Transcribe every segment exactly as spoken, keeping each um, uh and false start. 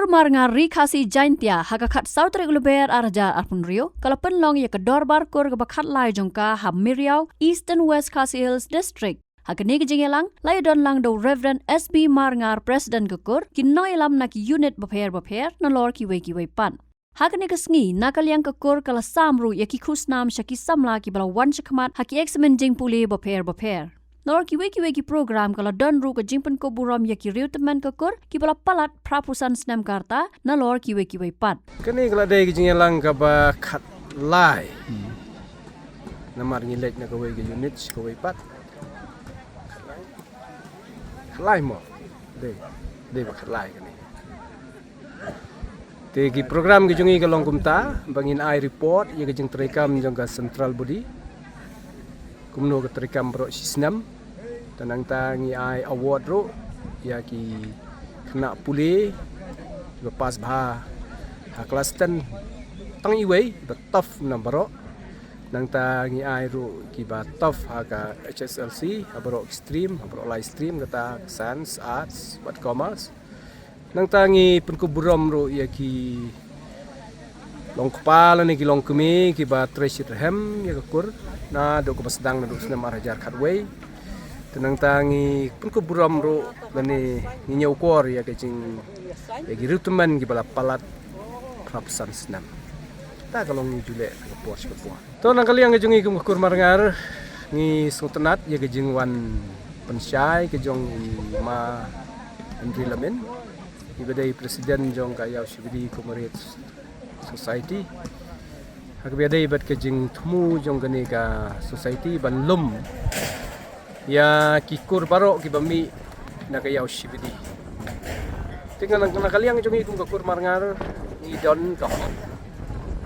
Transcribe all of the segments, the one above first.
Marngar Ri Khasi Jaintia ha ka khatsaw tarik Lber ar hajar arphew hynriew ka la pynlong ïa ka dorbar kur kaba khatlai jong ka ha Meriaw, Eastern West Khasi Hills District. Ha kane ka jingïalang la ïadon lang da u Reverend S B Marngar, President ka kur, ki nongïalam na ki unit bapher bapher nalor kiwei kiwei pat. Ha kane ka sngi na ka liang ka kur ka la sam ruh ïa ki khusnam sha ki samla kiba la wan shakhmat ha ki eksamin jingpule bapher bapher. Nalor kiwei kiwei ki program ka la don ruh ka jingpynkup burom ïa ki riew tymmen ka kur kiba la palat phra phew san snem ka rta nalor kiwei kiwei pat. Kane ka la dei ka jingïalang kaba khatlai. Namar ngi leit na kawei ka unit sha kawei pat. Khatlai mo. Dei, dei ba khatlai kane. Te ki program ki jong ngi ka long kumta, ba ngin ai report ïa ka jingtrei kam jong ka central body. Kumno ka trei kam baroh shi snem. Te nangta ngi ai award ruh ïa ki khynnah pule kiba pass bha ha klas ten tang iwei ba top na baroh. Nangta ngi ai ruh kiba top ha ka H S L C ha baroh ki stream, ha baroh lai stream, kata science, arts bad commerce. Nangta ngi pynkup burom ruh ïa ki longkpa lane ki longkmie kiba trei shitrhem ïa ka kur naduh kaba sdang naduh snem ar hajar khatwei. Te nangta ngi pynkup burom ruh lane ngi ñiewkor ïa ka jing, ïa ki riew tymmen kiba la palat phra phew san snem. Ta ka long ngi ju leh ka por sha ka por. To, na ka liang ka jong ngi kum ka kur Marngar ngi sngewtynnat ïa ka jingwan pynshai ka jong i Ma Henry Lamin, iba dei president jong ka Ïawshibidi Comrades Society. Ha kaba ïadei bad ka jingthmu jong kane ka society ban lum ïa ki kur baroh kiba mih na ka Ïawshibidi. Te na, na ka liang jong ngi kum ka kur Marngar ngi don ka hok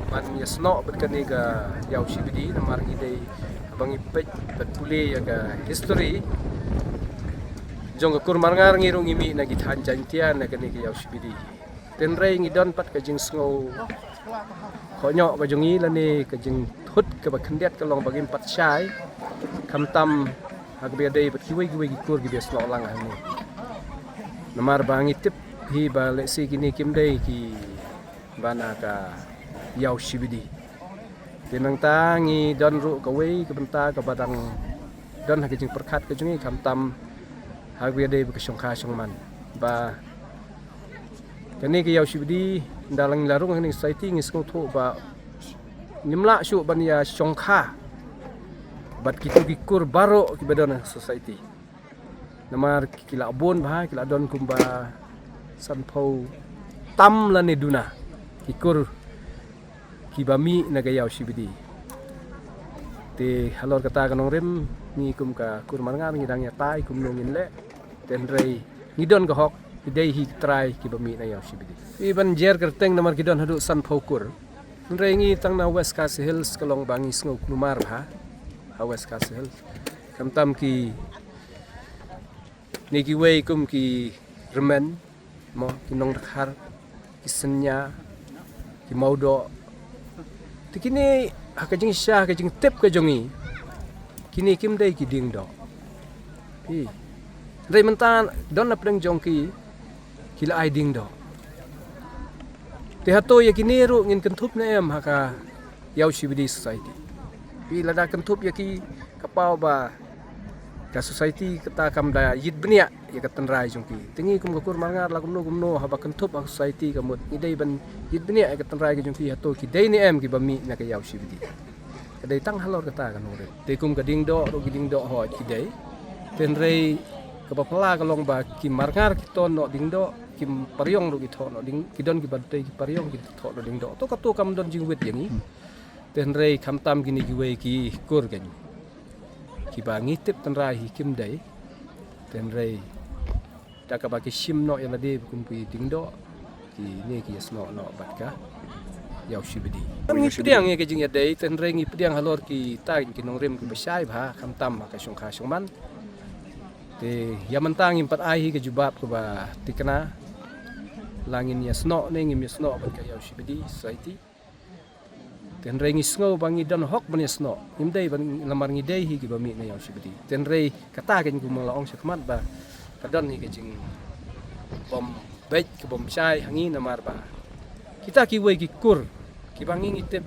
ban ïasnoh bad kane ka Ïawshibidi, namar ngi dei, haba ngi peit bad pule ïa ka history jong ka kur Marngar, ngi ruh ngi mih na ki thaiñ Jaintia na kane ka Ïawshibidi. Hynrei ngi don pat ka jingsngew khohñioh ka jong ngi lane ka jingthut kaba khyndiat ka long ba ngim pat shai, khamtam ha kaba ïadei bad kiwei kiwei ki kur kiba ïasnoh lang hangne. Namar ba ngi tip hi ba lehse kine kim dei kiba na ka Ïawshibidi. Te nangta ngi don ruh kawei ka bynta kaba dang don ha ka jingpyrkhat ka jong ngi, khamtam ha kaba ïadei bad ka shongkha shongman. Ba kane ka Ïawshibidi, ynda la ngi la rung ha kane ka society, ngi sngewthuh ba ngim lah shuh ban ïa shongkha bad kito ki kur baroh kiba don ha society. Namar ki, ki la bun bha, ki la don kumba sanphew tam lane duna ki kur kiba mih na ka Ïawshibidi. Te halor kata ka nongrim, ngi kum ka kur Marngar ngi dang ïatai kumno ngin leh. Te hynrei ngi don ka hok, ngi dei hi ki trai kiba mih na Ïawshibidi. Te ban jer kyrteng namar ki don haduh sanphew kur. Hynrei ngi tang na West Khasi Hills ka long ba ngi sngew kulmar bha ha West Khasi Hills. Khamtam kine kiwei kum ki Rymmen, mo, ki Nongdkhar, ki Synñia, ki Mawdoh. Te kine ha ka jingshisha, ha ka jingtip ka jong ngi, kine kim dei ki diengdoh. Hynrei mynta don na pdeng jong ki, ki la ai diengdoh. Te hato ïa kine ruh ngin kynthup ne em ha ka Ïawshibidi Society? Lada kynthup ïa ki, ka paw ba ka society kata kam da ïit bniah ïa ka tynrai jong ki. Te ngi kum ka kur Marngar la kumno kumno haba kynthup ha ka society ka mut ngi dei ban ïit bniah ïa ka tynrai ka jong ki, hato ki dei ne em kiba mih na ka Ïawshibidi. Ka dei tang halor kata ka nongrim. Te kum ka diengdoh ruh, ki diengdoh hooid ki dei. Te hynrei kaba phylla ka long ba ki Marngar ki thoh noh diengdoh, ki Pariong ruh ki thoh noh dieng, ki don kiba dei ki Pariong ki thoh noh diengdoh. To kato kam don jingwit ïa ngi. Te hynrei khamtam kine kiwei ki kur keiñ kiba ngi tip tynrai hi kim dei. Te hynrei da kaba ki shim noh ïa lade kum ki diengdoh, kine ki ïasnoh noh bad ka Ïawshibidi. Ngi pdiang ïa ka jingïadei, te hynrei ngi pdiang halor kita ki nongrim kiba shai bha, khamtam ha ka shongkha shongman. Te ïa mynta ngim pat ai hi ka jubab kaba thikna la ngin ïasnoh ne ngim ïasnoh bad ka Ïawshibidi Society. Te hynrei ngi sngew ba ngi don hok ban ïasnoh. Ngim dei ban, namar ngi dei hi kiba mih na Ïawshibidi. Te hynrei kata keiñ kumba la ong shakhmat ba ka don hi ka jingbym beit ka bym shai ha ngi namar ba kita kiwei ki kur kiba ngi ngi tip,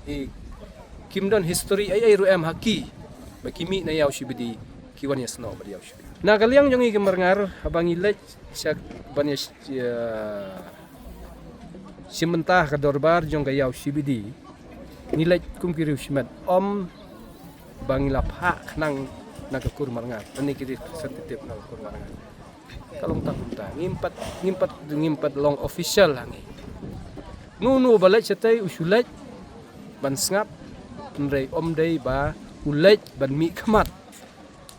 i kim don history ei ei ruh em ha ki ba ki mih na Ïaw Shibidi, ki wan ïasnoh bad Ïaw Shibidi. Na ka liang jong ngi ki Marngar, haba ngi leit sha ban ïa, ïa shim bynta ka dorbar jong ka Ïaw Shibidi, ngi leit kum ki riewshimet, ym ba ngi la phah khnang na ka kur Marngar, lane ki representative na ka kur Marngar. Ka long tang kumta, ngim pat, ngim pat, ngim pat long official ha ngi. Nu nu ba leit shatei u shu leit ban sngap, hynrei ym dei ba u leit ban mih khmat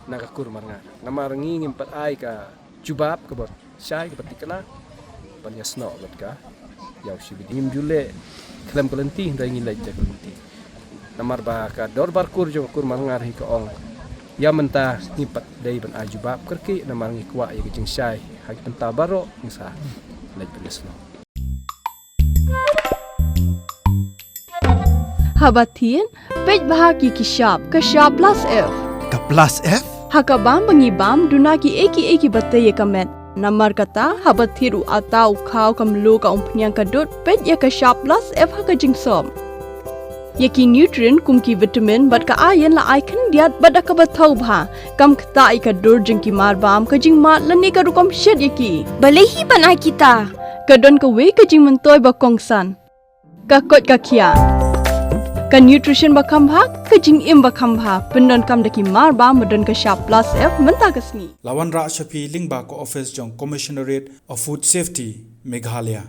na ka kur Marngar. Namar ngi ngim pat ai ka jubab kaba shai, kaba thikna ban ïasnoh bad ka Ïaw Shibidi. Ngim ju leh khlem ka lynti, hynrei ngi leit da ka lynti. Namar ba ka dorbar kur jong ka kur Marngar hi ka ong, ïa mynta ngim pat dei ban ai jubab kyrkieh, namar ngi kwah ïa ka jingshai ha ki bynta baroh, ngi sa leit ban ïasnoh. Haba thied, peit bha ki ki shap, ka shap plus F. Ka plus F? Ha ka bam ba ngi bam, duna ki ei ki ei kiba tei ïa ka met. Namar kata, haba thied u atta, u khaw, ka mluh, ka umphniang, ka dud, peit ïa ka shap plus F ha ka jingsop. Ïa ki nutrient kum ki vitamin bad ka iron la ai khyndiat bad da kaba thaw bha. Kam ktah ïa ka dur jong ki marbam, ka jingmad lane ka rukom shet ïa ki. Balei hi ban ai kita? Ka don kawei ka jingmyntoi ba kongsan. Ka koit ka khiah. Ka nutrition ba kham bha, ka jingim ba kham bha. Pyndonkam da ki marbam ba don ka shap plus F mynta ka sngi. La wanrah sha phi lyngba ka office jong Commissionerate of Food Safety, Meghalaya.